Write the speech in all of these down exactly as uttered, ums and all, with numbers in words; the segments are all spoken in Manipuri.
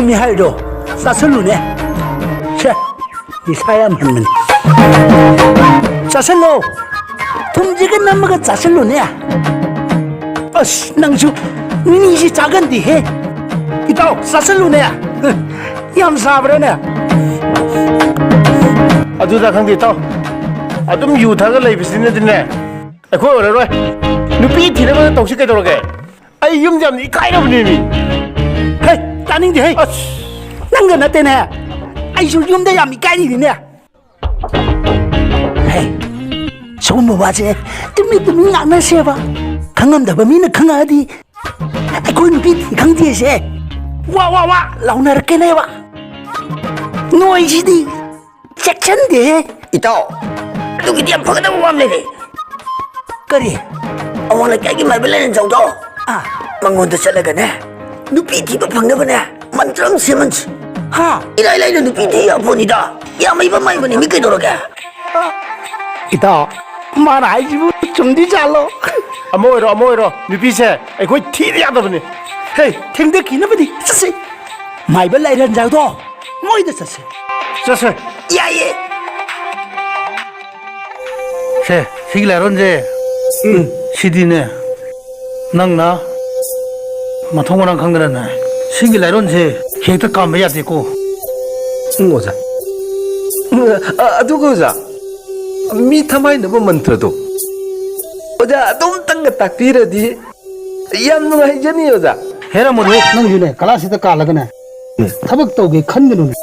ꯅꯤ ꯍꯥꯏꯔꯤꯗꯣ ꯆꯥꯁꯤꯜꯂꯨꯅꯦ꯫ ꯁꯦ, ꯅꯤꯁꯥ ꯌꯥꯝ ꯍꯟꯕꯅꯤ꯫ ꯆꯥꯁꯤꯜꯂꯣ꯫ ꯊꯨꯝꯁꯤꯒ ꯅꯝꯃꯒ ꯆꯥꯁꯤꯜꯂꯨꯅꯦ꯫ ꯑꯁ, ꯅꯪꯁꯨ ꯃꯤꯁꯤ ꯆꯥꯒꯟꯗꯦꯍꯦ꯫ ꯏꯇꯥꯎ, ꯆꯥꯁꯤꯜꯂꯨꯅꯦ꯫ ꯌꯥꯝ ꯁꯥꯕ꯭ꯔꯥꯅꯦ? ꯑꯗꯨꯗ ꯈꯪꯗꯦ, ꯏꯇꯥꯎ꯫ ꯑꯗꯨꯝ ꯌꯨ ꯊꯛꯑꯒ ꯂꯩꯕꯁꯤꯅꯗꯤꯅꯦ, ꯑꯩꯈꯣꯏ ꯑꯣꯏꯔꯔꯣꯏ꯫ ꯅꯨꯄꯤ ꯊꯤꯅꯕ ꯇꯧꯁꯤ ꯀꯩꯗꯧꯔꯒꯦ? ꯑꯩ ꯌꯨꯝꯗ ꯌꯥꯝꯅ ꯏꯀꯥꯏꯔꯕꯅꯦꯃꯤ꯫ ꯍꯦ, ꯇꯥꯅꯤꯡꯗꯦ, ꯍꯦ꯫ ꯑꯁ! ꯅꯪꯒ ꯅꯠꯇꯦꯅꯦ, ꯑꯩꯁꯨ ꯌꯨꯝꯗ ꯌꯥꯝ ꯏꯀꯥꯏꯔꯤꯅꯤꯅꯦ꯫ ꯍꯦ, ꯁꯤꯒꯨꯝꯕ ꯋꯥꯁꯦ ꯇꯨꯃꯤꯟ ꯇꯨꯃꯤꯟ ꯉꯥꯡꯅꯁꯦꯕ꯫ ꯈꯪꯉꯝꯗꯕ ꯃꯤꯅ ꯈꯪꯉꯛꯑꯗꯤ ꯑꯩꯈꯣꯏ ꯅꯨꯄꯤ ꯊꯤ ꯈꯪꯗꯦꯁꯦ ꯋꯥ ꯋꯥ ꯋꯥ ꯂꯥꯎꯅꯔꯛꯀꯅꯦꯕ꯫ ꯅꯣꯏꯁꯤꯗꯤ ꯆꯦꯛꯁꯤꯟꯗꯦꯍꯦ꯫ ꯏꯇꯥꯎ, ꯑꯗꯨꯒꯤꯗꯤ ꯌꯥꯝ ꯐꯒꯗꯕ ꯋꯥ ꯑꯃ ꯂꯩꯔꯦ꯫ ꯀꯔꯤ? ꯑꯋꯥꯡ ꯂꯩꯀꯥꯏꯒꯤ ꯃꯥꯏꯕ ꯂꯥꯏꯔꯦꯟꯖꯥꯎꯗꯣ, ꯑꯥ꯫ ꯃꯉꯣꯟꯗ ꯆꯠꯂꯒꯅꯦ, ꯅꯨꯄꯤ ꯊꯤꯕ ꯐꯪꯅꯕꯅꯦ ꯃꯟꯇ꯭ꯔ ꯑꯃ ꯁꯦꯝꯍꯟꯁꯤ꯫ ꯍꯥ? ꯏꯔꯥꯏ ꯂꯥꯏꯅ ꯅꯨꯄꯤ ꯊꯤ ꯌꯥꯄꯣꯠꯅꯤꯗ꯫ ꯌꯥꯝ ꯍꯩꯕ ꯃꯥꯏꯕꯅꯤ, ꯃꯤ ꯀꯩꯗꯧꯔꯒꯦ? ꯏꯇꯥꯎ, ꯃꯥꯅ ꯍꯥꯏꯁꯤꯕꯨ ꯆꯨꯝꯗꯤ ꯆꯥꯠꯂꯣ? ꯑꯃ ꯑꯣꯏꯔꯣ, ꯑꯃ ꯑꯣꯏꯔꯣ, ꯅꯨꯄꯤꯁꯦ ꯑꯩꯈꯣꯏ ꯊꯤꯗ ꯌꯥꯗꯕꯅꯤ꯫ ꯍꯦ, ꯊꯦꯡꯗꯈꯤꯅꯕꯗꯤ ꯆꯠꯁꯤ꯫ ꯃꯥꯏꯕ ꯂꯥꯏꯔꯦꯟꯖꯥꯎꯗꯣ ꯃꯣꯏꯗ ꯆꯠꯁꯤ꯫ ꯆꯠꯁꯦ꯫ ꯌꯥꯏꯌꯦ꯫ ꯁꯦ, ꯁꯤꯒꯤ ꯂꯥꯏꯔꯣꯟꯁꯦ, ꯎꯝ꯫ ꯁꯤꯗꯤꯅꯦ, ꯅꯪꯅ ꯃꯊꯣꯡ ꯃꯔꯥꯡ ꯈꯪꯗꯅꯅꯦ, ꯁꯤꯒꯤ ꯂꯥꯏꯔꯣꯟꯁꯦ ꯍꯦꯛꯇ ꯀꯥꯝꯕ ꯌꯥꯗꯦꯀꯣ꯫ ꯎꯝ, ꯑꯣꯖꯥ꯫ ꯎꯝ, ꯑ, ꯑꯗꯨꯒ ꯑꯣꯖꯥ, ꯃꯤ ꯊꯃꯥꯏꯅꯕ ꯃꯟꯇ꯭ꯔꯗꯣ ꯑꯣꯖꯥ ꯑꯗꯨꯝꯇꯪꯒ ꯇꯥꯛꯄꯤꯔꯗꯤ ꯌꯥꯝ ꯅꯨꯡꯉꯥꯏꯖꯅꯤ, ꯑꯣꯖꯥ꯫ ꯍꯦꯔꯥ ꯃꯗꯨ, ꯅꯪꯁꯨꯅꯦ, ꯀꯂꯥꯁꯤꯗ ꯀꯥꯜꯂꯒꯅꯦ, ꯎꯝ꯫ ꯊꯕꯛ ꯇꯧꯒꯦ ꯈꯟꯒꯅꯨꯅꯦ꯫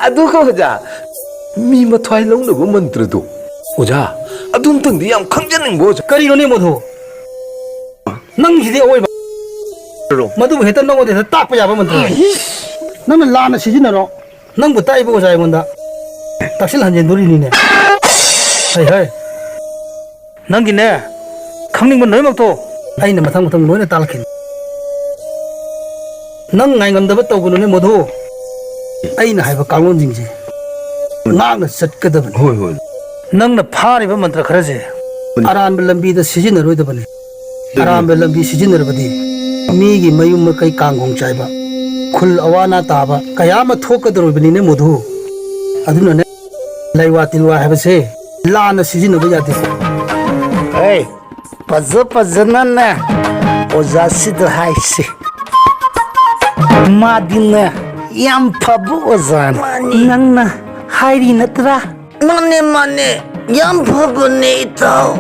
ꯑꯗꯨꯒ ꯑꯣꯖꯥ, ꯃꯤ ꯃꯊ꯭ꯋꯥꯏ ꯂꯧꯅꯕ ꯃꯟꯇ꯭ꯔꯗꯣ, ꯑꯣꯖꯥ, ꯑꯗꯨꯝꯇꯪꯗꯤ ꯌꯥꯝ ꯈꯪꯖꯅꯤꯡꯕ, ꯑꯣꯖꯥ꯫ ꯀꯔꯤꯅꯣꯅꯦ ꯃꯗꯨ? ꯅꯪꯁꯤꯗꯤ ꯑꯑꯣꯏꯕ꯫ ꯃꯗꯨꯕꯨ ꯍꯦꯛꯇ ꯅꯉꯣꯟꯗ ꯍꯦꯛꯇ ꯇꯥꯛꯄ ꯌꯥꯕ ꯃꯟꯇ꯭ꯔ? ꯅꯪꯅ ꯂꯥꯟꯅ ꯁꯤꯖꯤꯟꯅꯔꯣ꯫ ꯅꯪꯕꯨ ꯇꯥꯛꯏꯕ ꯑꯣꯖꯥ ꯑꯩꯉꯣꯟꯗ ꯇꯥꯛꯁꯤꯜ ꯍꯟꯖꯤꯟꯗꯣꯔꯤꯅꯤꯅꯦ꯫ ꯍꯩ ꯍꯩ꯫ ꯅꯪꯒꯤꯅꯦ, ꯈꯪꯅꯤꯡꯕ ꯂꯣꯏꯅꯃꯛꯇꯣ ꯑꯩꯅ ꯃꯊꯪ ꯃꯊꯪ ꯂꯣꯏꯅ ꯇꯥꯛꯂꯛꯈꯤꯅꯤ꯫ ꯅꯪ ꯉꯥꯏꯉꯝꯗꯕ ꯇꯧꯒꯅꯨꯅꯦ ꯃꯣꯙꯨ꯫ ꯑꯩꯅ ꯍꯥꯏꯕ ꯀꯥꯡꯂꯣꯟꯁꯤꯡꯁꯦ ꯉꯥꯛꯅ ꯆꯠꯀꯗꯕꯅꯤ꯫ ꯍꯣꯏ, ꯍꯣꯏ꯫ ꯅꯪꯅ ꯐꯥꯔꯤꯕ ꯃꯟꯇ꯭ꯔ ꯈꯔꯁꯦ ꯑꯔꯥꯟꯕ ꯂꯝꯕꯤꯗ ꯁꯤꯖꯤꯟꯅꯔꯣꯏꯗꯕꯅꯤ꯫ ꯑꯗꯨꯅꯤ꯫ ꯑꯔꯥꯟꯕ ꯂꯝꯕꯤ ꯁꯤꯖꯤꯟꯅꯔꯕꯗꯤ ꯃꯤꯒꯤ ꯃꯌꯨꯝ ꯃꯀꯩ ꯀꯥꯡꯒꯣꯡ ꯆꯥꯏꯕ, ꯈꯨꯜ ꯑꯋꯥ ꯑꯅꯥ ꯇꯥꯕ ꯀꯌꯥ ꯑꯃ ꯊꯣꯛꯀꯗꯧꯔꯤꯕꯅꯤꯅꯦ ꯃꯣꯗꯨ꯫ ꯑꯗꯨꯅꯅꯦ, ꯂꯩꯋꯥ ꯇꯤꯜꯋꯥ ꯍꯥꯏꯕꯁꯦ ꯂꯥꯟꯅ ꯁꯤꯖꯤꯟꯅꯕ ꯌꯥꯗꯦ꯫ ꯑꯩ ꯐꯖ ꯐꯖꯅꯅꯦ ꯑꯣꯖꯥꯁꯤꯗ ꯍꯥꯏꯁꯤ꯫ ꯃꯥꯗꯤꯅꯦ ꯌꯥꯝ ꯐꯕ ꯑꯣꯖꯥꯅꯤ꯫ ꯃꯥꯅꯤ꯫ ꯅꯪꯅ ꯍꯥꯏꯔꯤ ꯅꯠꯇ꯭ꯔꯥ? ꯃꯥꯅꯦ, ꯃꯥꯅꯦ, ꯌꯥꯝ ꯐꯕꯅꯦ, ꯏꯇꯥꯎ꯫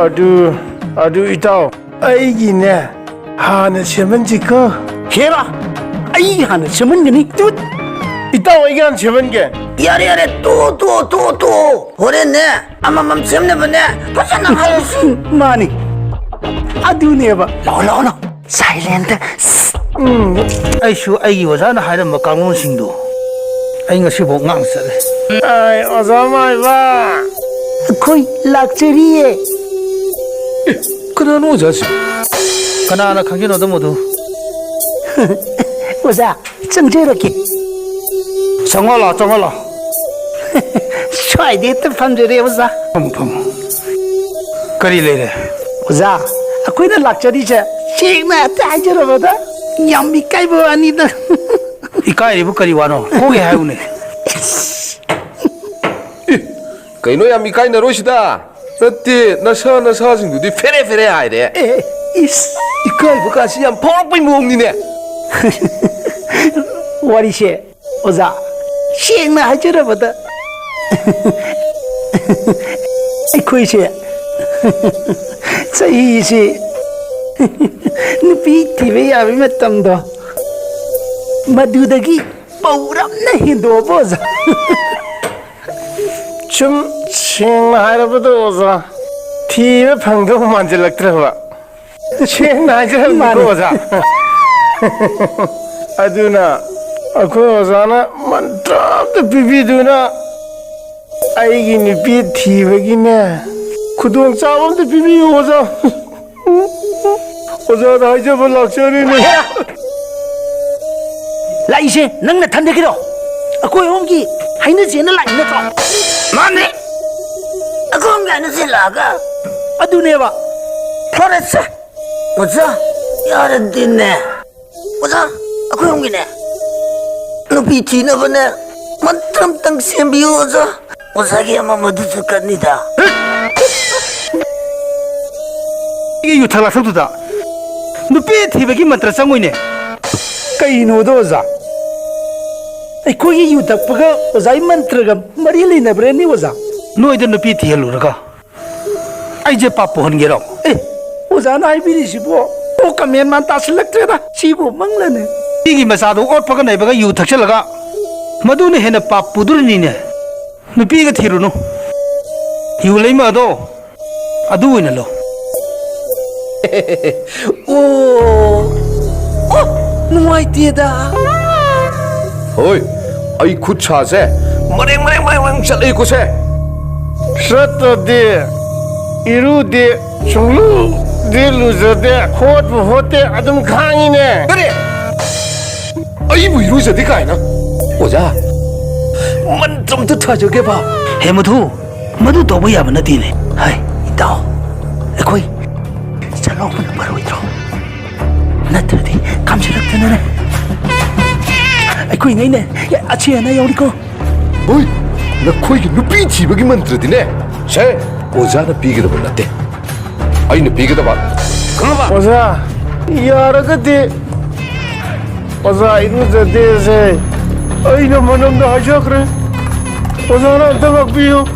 ꯑꯗꯨ, ꯑꯗꯨ ꯏꯇꯥꯎ, ꯑꯩꯒꯤꯅꯦ ꯍꯥꯟꯅ ꯁꯦꯝꯍꯟꯁꯤꯀꯣ꯫ ꯍꯦꯔꯥ, ꯑꯩ ꯍꯥꯟꯅ ꯁꯦꯝꯍꯟꯒꯅꯤ꯫ ꯇꯨꯠ! ꯏꯇꯥꯎ, ꯑꯩꯒꯤ ꯍꯥꯟꯅ ꯁꯦꯝꯍꯟꯒꯦ꯫ ꯌꯥꯔꯦ, ꯌꯥꯔꯦ, ꯇꯣꯛꯑꯣ, ꯇꯣꯛꯑꯣ, ꯇꯣꯛꯑꯣ, ꯇꯣꯛꯑꯣ꯫ ꯍꯣꯔꯦꯟꯅꯦ ꯑꯃꯃꯝ ꯁꯦꯝꯅꯕꯅꯦ ꯐꯖꯅ ꯍꯥꯏꯔꯁꯤ꯫ ꯃꯥꯅꯤ, ꯑꯗꯨꯅꯦꯕ꯫ ꯂꯥꯛꯑꯣ, ꯂꯥꯛꯑꯣ, ꯂꯥꯛꯑꯣ꯫ ꯁꯥꯏꯂꯦꯟꯇ꯫ ꯎꯝ꯫ ꯑꯩꯁꯨ ꯑꯩꯒꯤ ꯑꯣꯖꯥꯅ ꯍꯥꯏꯔꯝꯕ ꯀꯥꯡꯂꯣꯟꯁꯤꯡꯗꯨ ꯑꯩ ꯉꯁꯤꯐꯥꯎ ꯉꯥꯛꯅ ꯆꯠꯂꯦ꯫ ꯑꯥꯏ, ꯑꯣꯖꯥ ꯃꯥꯏꯕ꯫ ꯑꯩꯈꯣꯏ ꯂꯥꯛꯆꯔꯤꯌꯦ꯫ ꯑꯦ, ꯀꯅꯥꯅꯣ ꯑꯣꯖꯥꯁꯤ? ꯀꯅꯥꯅ ꯈꯪꯖꯅꯣꯗ ꯃꯗꯨ? ꯑꯣꯖꯥ, ꯆꯪꯖꯔꯛꯀꯦ꯫ ꯆꯪꯉꯣ ꯂꯥꯎ, ꯆꯪꯉꯣ ꯂꯥꯎ꯫ ꯁ꯭ꯋꯥꯏꯗ ꯍꯦꯛꯇ ꯐꯝꯖꯔꯦ, ꯑꯣꯖꯥ꯫ ꯐꯝꯃꯣ, ꯐꯝꯃꯣ꯫ ꯀꯔꯤ ꯂꯩꯔꯦ? ꯑꯣꯖꯥ, ꯑꯩꯈꯣꯏꯅ ꯂꯥꯛꯆꯔꯤꯁꯦ, ꯁꯦꯡꯅ ꯍꯦꯛꯇ ꯍꯥꯏꯖꯔꯕꯗ, ꯌꯥꯝ ꯏꯀꯥꯏꯕ ꯋꯥꯅꯤꯗ꯫ ꯏꯀꯥꯏꯔꯤꯕꯨ ꯀꯔꯤ ꯋꯥꯅꯣ? ꯊꯣꯛꯑꯦ ꯍꯥꯏꯌꯨꯅꯦ꯫ ꯑꯦ, ꯀꯩꯅꯣ, ꯌꯥꯝ ꯏꯀꯥꯏꯅꯔꯣꯏꯁꯤꯗ꯫ ꯅꯠꯇꯦ, ꯅꯁꯥ ꯅꯁꯥꯁꯤꯡꯗꯨꯗꯤ ꯐꯦꯔꯦ ꯐꯦꯔꯦ ꯍꯥꯏꯔꯦ꯫ ꯑꯦ, ꯏꯁ꯫ ꯏꯀꯥꯏꯕ ꯀꯥꯁꯤ ꯌꯥꯝ ꯐꯥꯎꯔꯛꯄꯩ ꯃꯑꯣꯡꯅꯤꯅꯦ꯫ ꯋꯥꯔꯤꯁꯦ, ꯑꯣꯖꯥ, ꯁꯦꯡꯅ ꯍꯥꯏꯖꯔꯕꯗ, ꯑꯩꯈꯣꯏꯁꯦ ꯆꯍꯤꯁꯤ ꯅꯨꯄꯤ ꯊꯤꯕ ꯌꯥꯕꯒꯤ ꯃꯇꯝꯗꯣ, ꯃꯗꯨꯗꯒꯤ ꯄꯧꯔꯞꯅ ꯍꯦꯟꯗꯣꯛꯑꯕ, ꯑꯣꯖꯥ꯫ ꯁꯨꯝ ꯁꯦꯡꯅ ꯍꯥꯏꯔꯕꯗ, ꯑꯣꯖꯥ, ꯊꯤꯕ ꯐꯪꯗꯧ ꯃꯥꯟꯁꯤꯜꯂꯛꯇ꯭ꯔꯕ꯫ ꯁꯦꯡꯅ ꯍꯥꯏꯖꯔꯕꯅꯤꯀꯣ, ꯃꯥꯅꯤ꯫ ꯑꯣꯖꯥ꯫ ꯑꯗꯨꯅ ꯑꯩꯈꯣꯏ ꯑꯣꯖꯥꯅ ꯃꯟꯇ꯭ꯔ ꯑꯝꯇ ꯄꯤꯕꯤꯗꯨꯅ ꯑꯩꯒꯤ ꯅꯨꯄꯤ ꯊꯤꯕꯒꯤꯅꯦ ꯈꯨꯗꯣꯡꯆꯥꯕ ꯑꯝꯇ ꯄꯤꯕꯤꯌꯨ, ꯑꯣꯖꯥ꯫ ꯑꯣꯖꯥꯗ ꯍꯥꯏꯖꯕ ꯂꯥꯛꯆꯔꯤꯅꯦ꯫ ꯂꯥꯛꯏꯁꯦ ꯅꯪ ꯅꯊꯟꯗꯒꯤꯔꯣ? ꯑꯩꯈꯣꯏ ꯑꯍꯨꯝꯒꯤ ꯍꯥꯏꯅꯁꯦꯅ ꯂꯥꯛꯏ ꯅꯠꯇ꯭ꯔꯣ? ꯃꯥꯅꯦ꯫ ꯑꯩꯈꯣꯏ ꯑꯍꯨꯝꯒꯤ ꯍꯥꯏꯅꯁꯦ ꯂꯥꯛꯑꯒ? ꯑꯗꯨꯅꯦꯕ꯫ ꯐꯔꯦꯁꯦ꯫ ꯑꯣꯖꯥ, ꯌꯥꯔꯗꯤꯅꯦ꯫ ꯑꯣꯖꯥ, ꯑꯩꯈꯣꯏ ꯑꯍꯨꯝꯒꯤꯅꯦ, ꯅꯨꯄꯤ ꯊꯤꯅꯕꯅꯦ, ꯃꯟꯇ꯭ꯔ ꯑꯝꯇꯪ ꯁꯦꯝꯕꯤꯌꯨ, ꯑꯣꯖꯥ꯫ ꯑꯣꯖꯥꯒꯤ ꯑꯃꯝꯕꯗꯨꯁꯨ ꯀꯟꯅꯤꯗ꯫ ꯑꯩꯒꯤ ꯌꯨ ꯊꯛ ꯂꯥꯛꯁꯜꯗꯨꯗ ꯅꯨꯄꯤ ꯊꯤꯕꯒꯤ ꯃꯟꯇ꯭ꯔ ꯆꯪꯉꯣꯏꯅꯦ꯫ ꯀꯩꯅꯣꯗꯣ ꯑꯣꯖꯥ? ꯑꯩꯈꯣꯏꯒꯤ ꯌꯨ ꯊꯛꯄꯒ ꯑꯣꯖꯥꯒꯤ ꯃꯟꯇ꯭ꯔꯒ ꯃꯔꯤ ꯂꯩꯅꯕ꯭ꯔꯦꯅꯦ ꯑꯣꯖꯥ? ꯅꯣꯏꯗ ꯅꯨꯄꯤ ꯊꯤꯍꯜꯂꯨꯔꯒ ꯑꯩꯁꯦ ꯄꯥꯞ ꯄꯨꯍꯟꯒꯦꯔꯣ? ꯑꯦ, ꯑꯣꯖꯥꯅ ꯍꯥꯏꯕꯤꯔꯤꯁꯤꯕꯣ ꯀꯣꯛꯀ ꯃꯦꯟ ꯃꯥꯟ ꯇꯥꯁꯤꯜꯂꯛꯇ꯭ꯔꯦꯗ꯫ ꯁꯤꯕꯨ ꯃꯪꯂꯅꯦ꯫ ꯃꯤꯒꯤ ꯃꯆꯥꯗꯣ ꯑꯣꯠꯄꯒ ꯅꯩꯕꯒ ꯌꯨ ꯊꯛꯆꯜꯂꯒ ꯃꯗꯨꯅ ꯍꯦꯟꯅ ꯄꯥꯞ ꯄꯨꯗꯣꯔꯤꯅꯤꯅꯦ꯫ ꯅꯨꯄꯤꯒ ꯊꯤꯔꯨꯅꯨ꯫ ꯌꯨ ꯂꯩꯃ ꯑꯗꯣ ꯑꯗꯨ ꯑꯣꯏꯅ ꯂꯧ꯫ ꯑꯣ, ꯑꯣ, ꯅꯨꯡꯉꯥꯏꯇꯦꯗ꯫ ꯍꯣꯏ, ꯑꯩ ꯈꯨꯠ ꯁꯥꯁꯦ ꯃꯔꯦꯡ ꯃꯔꯦꯡ ꯃꯔꯦꯡ ꯃꯔꯦꯡ ꯆꯠꯂꯦꯀꯣ ꯁꯦ꯫ ꯆꯠꯇꯗꯤ, ꯏꯔꯨꯗꯦ, ꯁꯨꯡꯂꯨꯗꯤ ꯂꯨꯖꯗꯦ, ꯍꯣꯠꯄꯨ ꯍꯣꯠꯇꯦ, ꯑꯗꯨꯝ ꯈꯥꯡꯉꯤꯅꯦ꯫ ꯀꯔꯤ? ꯑꯩꯕꯨ ꯏꯔꯨꯖꯗꯦ ꯀꯥꯏꯅ? ꯑꯣꯖꯥ, ꯃꯟꯇ꯭ꯔ ꯑꯝꯇ ꯊꯥꯖꯒꯦꯕ꯫ ꯍꯦ ꯃꯨꯊꯨ, ꯃꯗꯨ ꯇꯧꯕ ꯌꯥꯕ ꯅꯠꯇꯦꯅꯦ꯫ ꯍꯥꯏ, ꯏꯇꯥꯎ, ꯑꯩꯈꯣꯏ ꯆꯠꯍꯧꯕꯅ ꯐꯔꯣꯏꯗ꯭ꯔꯣ? ꯅꯠꯇ꯭ꯔꯗꯤ ꯀꯥꯝꯁꯤꯜꯂꯛꯇꯅꯅꯦ꯫ ꯑꯩꯈꯣꯏꯉꯩꯅꯦ, ꯑꯁꯤ ꯑꯅꯥ ꯌꯥꯎꯔꯤꯀꯣ꯫ ꯍꯣꯏ, ꯅꯈꯣꯏꯒꯤ ꯅꯨꯄꯤ ꯊꯤꯕꯒꯤ ꯃꯟꯇ꯭ꯔꯗꯤꯅꯦ, ꯁꯦ, ꯑꯣꯖꯥꯅ ꯄꯤꯒꯗꯕ ꯅꯠꯇꯦ, ꯑꯩꯅ ꯄꯤꯒꯗꯕ꯫ ꯈꯪꯉꯕ? ꯑꯣꯖꯥ, ꯌꯥꯔꯒꯗꯤ ꯑꯣꯖꯥ ꯏꯔꯨꯖꯗꯦꯁꯦ ꯑꯩꯅ ꯃꯅꯝꯗ ꯍꯥꯏꯖꯈ꯭ꯔꯦ꯫ ꯑꯣꯖꯥꯅ ꯑꯝꯇ ꯉꯥꯛꯄꯤꯌꯨ꯫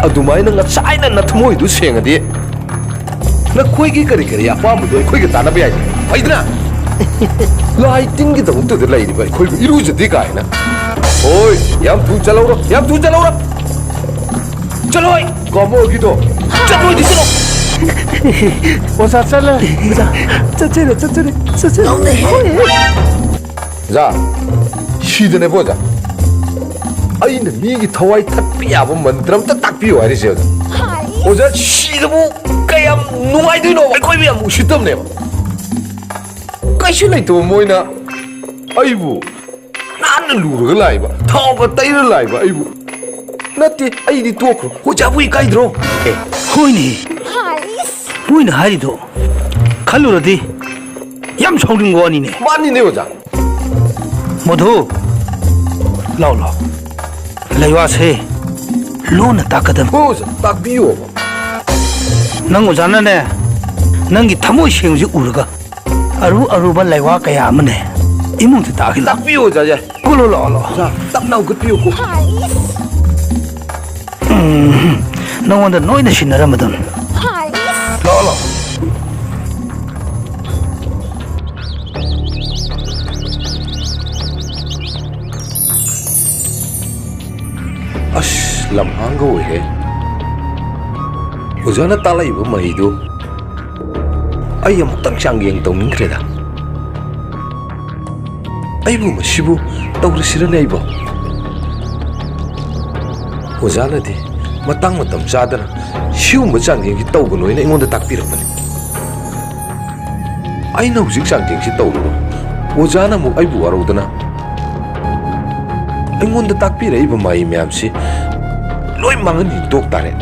ꯑꯗꯨꯃꯥꯏꯅ ꯉꯁꯥꯏꯅ ꯅꯊꯃꯣꯏꯗꯨ ꯁꯦꯡꯉꯗꯤ, ꯅꯈꯣꯏꯒꯤ ꯀꯔꯤ ꯀꯔꯤ ꯑꯄꯥꯝꯕꯗꯣ ꯑꯩꯈꯣꯏꯒ ꯇꯥꯟꯅꯕ ꯌꯥꯏ꯫ ꯐꯩꯗꯅ? ꯂꯥꯏ ꯇꯤꯟꯒꯤꯗꯃꯛꯇꯗ ꯂꯩꯔꯤꯕ ꯑꯩꯈꯣꯏꯕꯨ ꯏꯔꯨꯖꯗꯦ ꯀꯥꯏꯅ꯫ ꯍꯣꯏ, ꯌꯥꯝ ꯊꯨ ꯆꯠꯍꯧꯔꯣ, ꯌꯥꯝ ꯊꯨ ꯆꯠꯍꯧꯔꯣ꯫ ꯆꯠꯂꯣꯏ! ꯀꯥꯃꯣꯒꯤꯗꯣ ꯆꯠꯂꯣꯏꯗꯤ ꯆꯠꯂꯣ! ꯑꯣꯖꯥ ꯆꯠꯂꯦ꯫ ꯑꯣꯖꯥ, ꯆꯠꯆꯔꯦ, ꯆꯠꯆꯔꯦ, ꯆꯠꯆꯔꯦ꯫ ꯉꯝꯗꯦ꯫ ꯑꯣꯖꯥ, ꯁꯤꯗꯅꯦꯕꯣ ꯑꯣꯖꯥ꯫ ꯑꯩꯅ ꯃꯤꯒꯤ ꯊꯋꯥꯏ ꯊꯠꯄ ꯌꯥꯕ ꯃꯟꯇ꯭ꯔ ꯑꯝꯇ ꯇꯥꯛꯄꯤꯌꯨ ꯍꯥꯏꯔꯤꯁꯦ ꯑꯣꯖꯥ꯫ ꯑꯣꯖꯥ, ꯁꯤꯗꯕꯨ ꯀꯌꯥꯝ ꯅꯨꯡꯉꯥꯏꯗꯣꯏꯅꯣ? ꯑꯩꯈꯣꯏꯕꯨ ꯌꯥꯝ ꯎꯁꯤꯠꯇꯕꯅꯦꯕ꯫ ꯀꯩꯁꯨ ꯂꯩꯇꯕ ꯃꯣꯏꯅ ꯑꯩꯕꯨ ꯅꯥꯟꯅ ꯂꯨꯔꯒ ꯂꯥꯛꯏꯕ, ꯊꯥꯎꯒ ꯇꯩꯔ ꯂꯥꯛꯏꯕ ꯑꯩꯕꯨ꯫ ꯅꯠꯇꯦ, ꯑꯩꯗꯤ ꯇꯣꯛꯈ꯭ꯔꯣ꯫ ꯑꯣꯖꯥꯕꯨ ꯏꯀꯥꯏꯗ꯭ꯔꯣ? ꯑꯦ, ꯍꯣꯏꯅꯦ꯫ ꯃꯣꯏꯅ ꯍꯥꯏꯔꯤꯗꯣ ꯈꯜꯂꯨꯔꯗꯤ ꯌꯥꯝ ꯁꯥꯎꯅꯤꯡꯕ ꯋꯥꯅꯤꯅꯦ꯫ ꯃꯥꯅꯤꯅꯦ ꯑꯣꯖꯥ꯫ ꯃꯣꯙꯨ, ꯂꯥꯎ, ꯂꯥꯎ꯫ ꯂꯩꯋꯥꯁꯦ ꯂꯣꯟꯅ ꯇꯥꯛꯀꯗꯕꯅꯤ꯫ ꯍꯣꯏ ꯑꯣꯖꯥ, ꯇꯥꯛꯄꯤꯌꯣꯕ꯫ ꯅꯪ ꯑꯣꯖꯥꯅꯅꯦ, ꯅꯪꯒꯤ ꯊꯃꯣꯏ ꯁꯦꯡꯕꯁꯤ ꯎꯔꯒ ꯑꯔꯨ ꯑꯔꯨꯕ ꯂꯩꯋꯥ ꯀꯌꯥ ꯑꯃꯅꯦ ꯏꯃꯨꯡꯗ ꯇꯥꯛꯍꯜꯂꯣ꯫ ꯇꯥꯛꯄꯤꯌꯨ ꯑꯣꯖꯥꯁꯦ꯫ ꯀꯨꯜꯂꯨ ꯂꯥꯛꯑꯣ, ꯂꯥꯛꯑꯣ꯫ ꯑꯣꯖꯥ, ꯇꯞꯅ ꯍꯧꯒꯠꯄꯤꯌꯨꯀꯣ꯫ ꯎꯝ, ꯅꯉꯣꯟꯗ ꯂꯣꯏꯅ ꯁꯤꯟꯅꯔꯝꯃꯗꯝꯅꯤ꯫ ꯂꯥꯛꯑꯣ, ꯂꯥꯛꯑꯣ꯫ ꯑꯁ, ꯂꯝꯍꯥꯡꯒ ꯑꯣꯏꯔꯦ꯫ ꯑꯣꯖꯥꯅ ꯇꯥꯛꯂꯛꯏꯕ ꯃꯍꯩꯗꯨ ꯑꯩ ꯑꯃꯨꯛꯇꯪ ꯆꯥꯡꯌꯦꯡ ꯇꯧꯅꯤꯡꯈ꯭ꯔꯦꯗ꯫ ꯑꯩꯕꯨ ꯃꯁꯤꯕꯨ ꯇꯧꯔꯁꯤꯔꯅꯦ ꯑꯩꯕꯣ? ꯑꯣꯖꯥꯅꯗꯤ ꯃꯇꯥꯡ ꯃꯇꯝ ꯆꯥꯗꯅ ꯁꯤꯒꯨꯝꯕ ꯆꯥꯡꯌꯦꯡꯁꯤ ꯇꯧꯒꯅꯨ ꯍꯥꯏꯅ ꯑꯩꯉꯣꯟꯗ ꯇꯥꯛꯄꯤꯔꯛꯄꯅꯤ꯫ ꯑꯩꯅ ꯍꯧꯖꯤꯛ ꯆꯥꯡꯌꯦꯡꯁꯤ ꯇꯧꯔꯨꯕ, ꯑꯣꯖꯥꯅ ꯑꯃꯨꯛ ꯑꯩꯕꯨ ꯋꯥꯔꯧꯗꯅ ꯑꯩꯉꯣꯟꯗ ꯇꯥꯛꯄꯤꯔꯛꯏꯕ ꯃꯍꯩ ꯃꯌꯥꯝꯁꯤ ꯂꯣꯏ ꯃꯥꯡꯍꯟ ꯇꯣꯛ ꯇꯥꯔꯦ꯫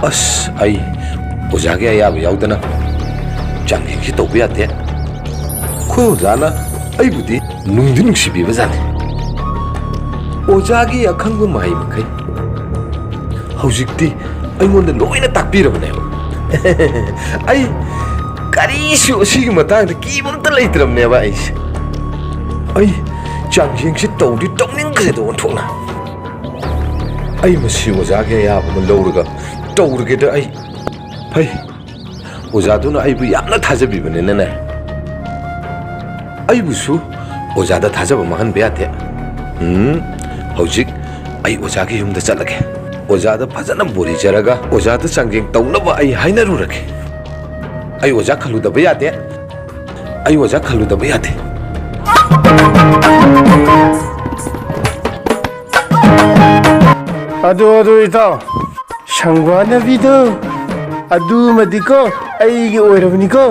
ꯑꯁ, ꯑꯩ ꯑꯣꯖꯥꯒꯤ ꯑꯌꯥꯕ ꯌꯥꯎꯗꯅ ꯆꯥꯡꯌꯦꯡꯁꯤ ꯇꯧꯕ ꯌꯥꯗꯦ꯫ ꯑꯩꯈꯣꯏ ꯑꯣꯖꯥꯅ ꯑꯩꯕꯨꯗꯤ ꯅꯨꯡꯗꯤ ꯅꯨꯡꯁꯤꯕꯤꯕꯖꯥꯠꯅꯤ꯫ ꯑꯣꯖꯥꯒꯤ ꯑꯈꯪꯕ ꯃꯍꯩ ꯃꯈꯩ ꯍꯧꯖꯤꯛꯇꯤ ꯑꯩꯉꯣꯟꯗ ꯂꯣꯏꯅ ꯇꯥꯛꯄꯤꯔꯕꯅꯦꯕ꯫ ꯑꯩ ꯀꯔꯤꯁꯨ ꯑꯁꯤꯒꯤ ꯃꯇꯥꯡꯗ ꯀꯤꯕ ꯑꯝꯇ ꯂꯩꯇ꯭ꯔꯕꯅꯦꯕ ꯑꯩꯁꯦ꯫ ꯑꯩ ꯆꯥꯡꯌꯦꯡꯁꯤ ꯇꯧꯗꯤ ꯇꯧꯅꯤꯡꯈ꯭ꯔꯦꯗ ꯑꯣꯟꯊꯣꯛꯅ꯫ ꯑꯩ ꯃꯁꯤ ꯑꯣꯖꯥꯒꯤ ꯑꯌꯥꯕ ꯑꯃ ꯂꯧꯔꯒ ꯇꯧꯔꯒꯦꯗ ꯑꯩ꯫ ꯐꯩ, ꯑꯣꯖꯥꯗꯨꯅ ꯑꯩꯕꯨ ꯌꯥꯝꯅ ꯊꯥꯖꯕꯤꯕꯅꯤꯅꯅꯦ, ꯑꯩꯕꯨꯁꯨ ꯑꯣꯖꯥꯗ ꯊꯥꯖꯕ ꯃꯥꯡꯍꯟꯕ ꯌꯥꯗꯦ꯫ ꯎꯝ, ꯍꯧꯖꯤꯛ ꯑꯩ ꯑꯣꯖꯥꯒꯤ ꯌꯨꯝꯗ ꯆꯠꯂꯒꯦ꯫ ꯑꯣꯖꯥꯗ ꯐꯖꯅ ꯕꯣꯔꯤꯖꯔꯒ ꯑꯣꯖꯥꯗ ꯆꯥꯡꯌꯦꯡ ꯇꯧꯅꯕ ꯑꯩ ꯍꯥꯏꯅꯔꯨꯔꯒꯦ꯫ ꯑꯩ ꯑꯣꯖꯥ ꯈꯜꯂꯨꯗꯕ ꯌꯥꯗꯦ꯫ ꯑꯩ ꯑꯣꯖꯥ ꯈꯜꯂꯨꯗꯕ ꯌꯥꯗꯦ꯫ ꯑꯗꯨ, ꯑꯗꯨ, ꯏꯇꯥꯎ, ꯁꯪꯕꯥꯅꯕꯤꯗꯣ, ꯑꯗꯨꯃꯗꯤꯀꯣ, ꯑꯩꯒꯤ ꯑꯣꯏꯔꯕꯅꯤꯀꯣ꯫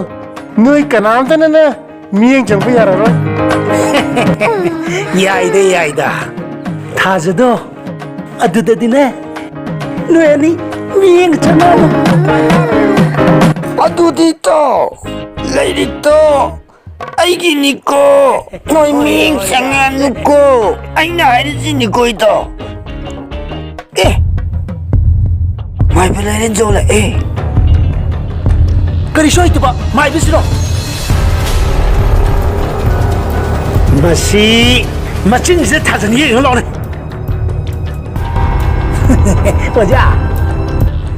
ꯅꯣꯏ ꯀꯅꯥꯝꯇꯅꯅꯦ ꯃꯤꯠꯌꯦꯡ ꯆꯪꯕ ꯌꯥꯔꯔꯣꯏ꯫ ꯌꯥꯏꯗ, ꯌꯥꯏꯗ꯫ ꯊꯥꯖꯗꯣ, ꯑꯗꯨꯗꯗꯤꯅꯦ, ꯅꯣꯏ ꯑꯅꯤ ꯃꯤꯠꯌꯦꯡ ꯆꯪꯉꯛꯑꯅꯨ꯫ ꯑꯗꯨꯗꯤ ꯏꯇꯥꯎ, ꯂꯥꯏꯔꯤꯛꯇꯣ ꯑꯩꯒꯤꯅꯤꯀꯣ꯫ ꯅꯣꯏ ꯃꯤꯠꯌꯦꯡ ꯆꯪꯉꯅꯨꯀꯣ꯫ ꯑꯩꯅ ꯍꯥꯏꯔꯤꯁꯤꯅꯤꯀꯣ, ꯏꯇꯥꯎ꯫ ꯑꯦ, ꯃꯥꯏꯕ ꯂꯥꯏꯔꯦꯟ ꯆꯣꯜꯂꯛꯑꯦ꯫ ꯀꯔꯤ ꯁꯣꯏꯗꯕ ꯃꯥꯏꯕꯁꯤꯔꯣ? ꯃꯁꯤ ꯃꯆꯤꯟꯁꯤꯗ ꯊꯥꯖꯟꯒꯦ ꯌꯦꯡꯉꯨ ꯂꯥꯎꯅꯦ꯫ ꯑꯣꯖꯥ,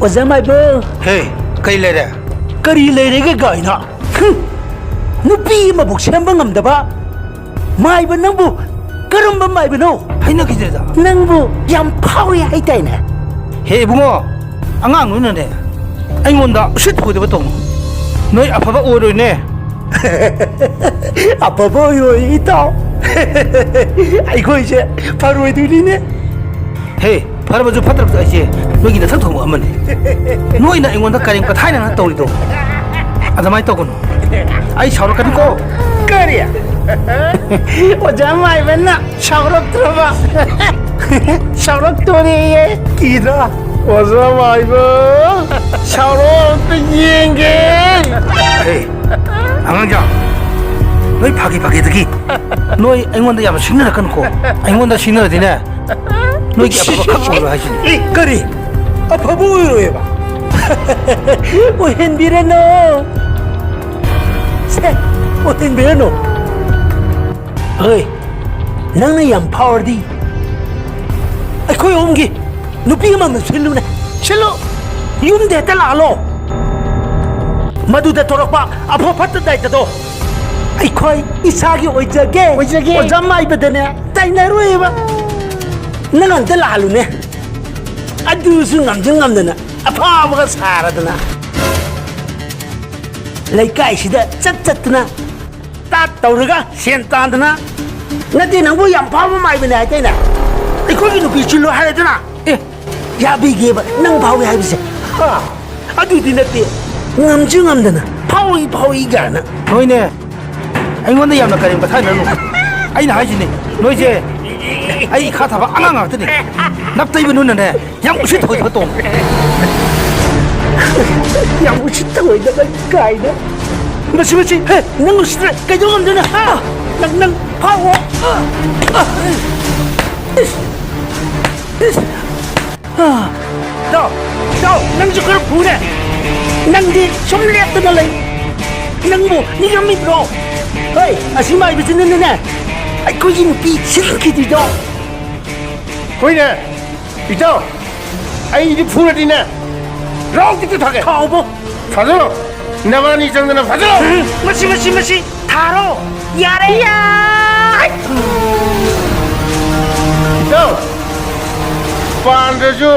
ꯑꯣꯖꯥ ꯃꯥꯏꯕ꯫ ꯍꯦ, ꯀꯩ ꯂꯩꯔꯦ? ꯀꯔꯤ ꯂꯩꯔꯦꯒꯦ ꯀꯥꯏꯅ? ꯍꯨꯝ! ꯅꯨꯄꯤ ꯑꯃꯕꯨ ꯁꯦꯝꯕ ꯉꯝꯗꯕ ꯃꯥꯏꯕ ꯅꯪꯕꯨ ꯀꯔꯝꯕ ꯃꯥꯏꯕꯅꯣ? ꯍꯩꯅꯈꯤꯗ꯭ꯔꯦꯗ꯫ ꯅꯪꯕꯨ ꯌꯥꯝ ꯐꯥꯎꯏ ꯍꯥꯏꯗꯥꯏꯅꯦ? ꯍꯦ ꯏꯕꯨꯡꯉꯣ, ꯑꯉꯥꯡ ꯅꯣꯏꯅꯅꯦ ꯑꯩꯉꯣꯟꯗ ꯎꯁꯤꯠ ꯊꯑꯣꯏꯗꯕ ꯇꯧꯅꯨ꯫ ꯅꯣꯏ ꯑꯐꯕ ꯑꯣꯏꯔꯣꯏꯅꯦ꯫ ꯑꯐꯕ ꯑꯣꯏꯔꯣꯏ ꯏꯇꯥꯎ꯫ ꯑꯩꯈꯣꯏꯁꯦ ꯐꯔꯣꯏꯗꯣꯏꯅꯤꯅꯦ꯫ ꯍꯦ, ꯐꯔꯕꯁꯨ ꯐꯠꯇ꯭ꯔꯕꯁꯨ ꯑꯩꯁꯦ ꯅꯣꯏꯒꯤ ꯅꯊꯛ ꯊꯣꯡꯕ ꯑꯃꯅꯤ꯫ ꯅꯣꯏꯅ ꯑꯩꯉꯣꯟꯗ ꯀꯔꯦꯝ ꯀꯊꯥꯏꯅꯅ ꯇꯧꯔꯤꯗꯣ ꯑꯗꯨꯃꯥꯏꯅ ꯇꯧꯒꯅꯨ꯫ ꯑꯩ ꯁꯥꯎꯔꯛꯀꯅꯤꯀꯣ꯫ ꯀꯔꯤ? ꯑꯣꯖꯥ ꯃꯥꯏꯕꯅ ꯁꯥꯎꯔꯛꯇ꯭ꯔꯕ? ꯁꯥꯎꯔꯛꯇꯣꯔꯦꯌꯦ꯫ ꯀꯤꯗ꯭ꯔꯥ? ꯑꯣꯖꯥ ꯃꯥꯏꯕ, ꯁꯥꯎꯔꯛꯑꯣ ꯑꯝꯇ ꯌꯦꯡꯒꯦ꯫ ꯍꯦ, ꯑꯉꯥꯡꯖꯥ, ꯅꯣꯏ ꯐꯥꯒꯤ ꯐꯥꯒꯤꯗꯒꯤ ꯅꯣꯏ ꯑꯩꯉꯣꯟꯗ ꯌꯥꯝꯅ ꯁꯤꯡꯅꯔꯛꯀꯅꯨꯀꯣ꯫ ꯑꯩꯉꯣꯟꯗ ꯁꯤꯡꯅꯔꯗꯤꯅꯦ, ꯅꯣꯏꯒꯤ ꯑꯐꯕ ꯈꯛ ꯑꯣꯏꯔꯣꯏ ꯍꯥꯏꯁꯤꯅꯤ꯫ ꯑꯦ, ꯀꯔꯤ? ꯑꯐꯕ ꯑꯣꯏꯔꯣꯏꯕ? ꯑꯣꯏꯍꯟꯕꯤꯔꯅꯨ꯫ ꯁꯦ, ꯑꯣꯏꯍꯟꯕꯤꯔꯅꯨ꯫ ꯍꯣꯏ, ꯅꯪꯅ ꯌꯥꯝ ꯐꯥꯎꯔꯗꯤ ꯑꯩꯈꯣꯏ ꯑꯍꯨꯝꯒꯤ ꯅꯨꯄꯤ ꯑꯃꯃꯝ ꯁꯤꯜꯂꯨꯅꯦ꯫ ꯁꯤꯜꯂꯨ꯫ ꯌꯨꯝꯗ ꯍꯦꯛꯇ ꯂꯥꯛꯍꯜꯂꯣ꯫ ꯃꯗꯨꯗ ꯊꯣꯔꯛꯄ ꯑꯐ ꯐꯠꯇ ꯗꯥꯏꯇꯗꯣ ꯑꯩꯈꯣꯏ ꯏꯁꯥꯒꯤ ꯑꯣꯏꯖꯒꯦ꯫ ꯑꯣꯏꯖꯒꯦ꯫ ꯑꯣꯖꯥ ꯃꯥꯏꯕꯗꯅꯦ ꯇꯥꯏꯅꯔꯣꯏꯕ꯫ ꯅꯪ ꯑꯝꯇ ꯂꯥꯛꯍꯜꯂꯨꯅꯦ꯫ ꯑꯗꯨꯁꯨ ꯉꯝꯁꯨ ꯉꯝꯗꯅ ꯑꯐꯥꯕꯒ ꯁꯥꯔꯗꯅ ꯂꯩꯀꯥꯏꯁꯤꯗ ꯆꯠ ꯆꯠꯇꯅ ꯇꯥꯠ ꯇꯧꯔꯒ ꯁꯦꯟ ꯇꯥꯟꯗꯅ꯫ ꯅꯠꯇꯦ, ꯅꯪꯕꯨ ꯌꯥꯝ ꯐꯥꯎꯕ ꯃꯥꯏꯕꯅꯦ ꯍꯥꯏꯗꯥꯏꯅꯦ? ꯑꯩꯈꯣꯏꯒꯤ ꯅꯨꯄꯤ ꯁꯤꯜꯂꯣ ꯍꯥꯏꯔꯗꯅ꯫ ꯑꯦ, ꯌꯥꯕꯤꯒꯦꯕ ꯅꯪ ꯐꯥꯎꯏ ꯍꯥꯏꯕꯁꯦ? ꯍꯥ? ꯑꯗꯨꯗꯤ ꯅꯠꯇꯦ, ꯉꯝꯁꯨ ꯉꯝꯗꯅ ꯐꯥꯎꯏ ꯐꯥꯎꯏ ꯀꯥꯏꯅ꯫ ꯍꯣꯏꯅꯦ, ꯑꯩꯉꯣꯟꯗ ꯌꯥꯝꯅ ꯀꯔꯦꯝ ꯀꯊꯥꯏꯅꯔꯅꯨ꯫ ꯑꯩꯅ ꯍꯥꯏꯁꯤꯅꯤ, ꯅꯣꯏꯁꯦ ꯑꯩ ꯏꯈꯥ ꯊꯥꯕ ꯑꯉꯥꯡ ꯉꯥꯛꯇꯅꯤ꯫ ꯅꯞꯇꯩꯕ ꯅꯨꯅꯅꯦ ꯌꯥꯝ ꯎꯁꯤꯠ ꯊꯑꯣꯏꯗꯕ ꯇꯣꯡ꯫ ꯌꯥꯝ ꯎꯁꯤꯠ ꯊꯑꯣꯏꯗꯕ ꯀꯥꯏꯅ꯫ ꯃꯁꯤ, ꯃꯁꯤ, ꯍꯦ, ꯅꯪ ꯎꯁꯤꯠꯇ꯭ꯔꯦ꯫ ꯀꯩꯗꯧ ꯉꯝꯗꯣꯏꯅꯣ? ꯍꯥ? ꯅꯪ, ꯅꯪ, ꯐꯥꯎꯑꯣ꯫ ꯏꯁ! ꯏꯁ! ꯇꯥꯎ, ꯇꯥꯎ, ꯅꯪꯁꯨ ꯈꯔ ꯐꯨꯅꯦ꯫ ꯅꯪꯗꯤ ꯁꯨꯝ ꯂꯦꯞꯇꯅ ꯂꯩ꯫ ꯅꯪꯕꯨ ꯅꯤꯡꯉꯝꯃꯤꯕ꯭ꯔꯣ? ꯍꯣꯏ, ꯑꯁꯤ ꯃꯥꯏꯕꯁꯤꯅꯅꯦ, ꯑꯩꯈꯣꯏꯒꯤ ꯅꯨꯄꯤ ꯁꯤꯟꯈꯤꯗ꯭ꯔꯤꯗꯣ꯫ ꯍꯣꯏꯅꯦ, ꯏꯇꯥꯎ, ꯑꯩꯗꯤ ꯐꯨꯔꯗꯤꯅꯦ, ꯔꯥꯎ ꯇꯤꯛꯇ ꯊꯥꯒꯦ꯫ ꯊꯥꯎꯕꯣ꯫ ꯐꯥꯖꯤꯜꯂꯣ, ꯅꯕꯥꯅꯤ ꯆꯪꯗꯅ ꯐꯥꯖꯤꯜꯂꯣ꯫ ꯃꯁꯤ, ꯃꯁꯤ, ꯃꯁꯤ ꯊꯥꯔꯣ꯫ ꯌꯥꯔꯦ꯫ ꯏꯇꯥꯎ, ꯄꯥꯟꯗ꯭ꯔꯁꯨ